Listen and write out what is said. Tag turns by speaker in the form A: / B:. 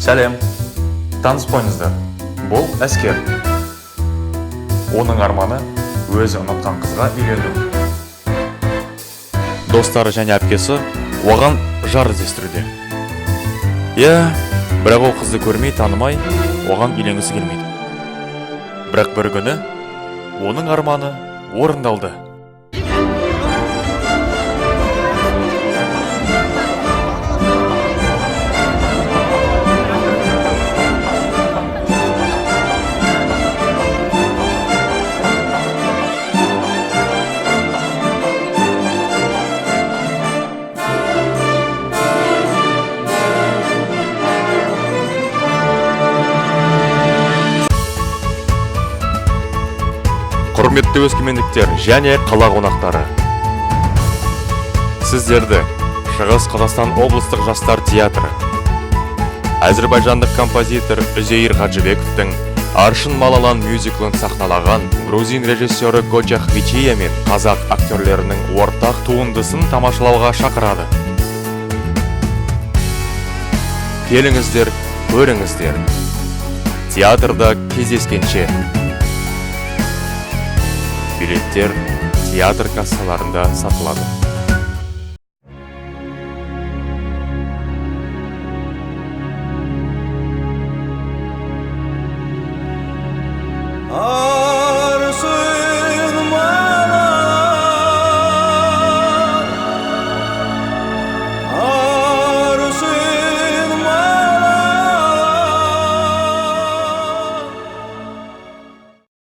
A: Сәлем! Танысып қойыңыздар. Бұл Әскер. Оның арманы – өзі ұнатқан қызға үйлену. Достары және әпкесі оған жар іздестіруде. Иә, бірақ ол қызды көрмей, танымай, оған үйленгісі келмейді. Бірақ бір күні оның арманы орындалды. Құрметті өскемендіктер және қала қонақтары, сіздерді Шығыс Қазақстан облыстық жастар театры әзірбайжандық композитор Үзейір Хаджибековтің «Аршын Малалан» мюзиклін сахналаған грузин режиссері Гоча Хвичия мен қазақ актерлерінің ортақ туындысын тамашалауға шақырады. Келіңіздер, көріңіздер! Театрда кездескенше! Билеттер театр кассаларында сатылады.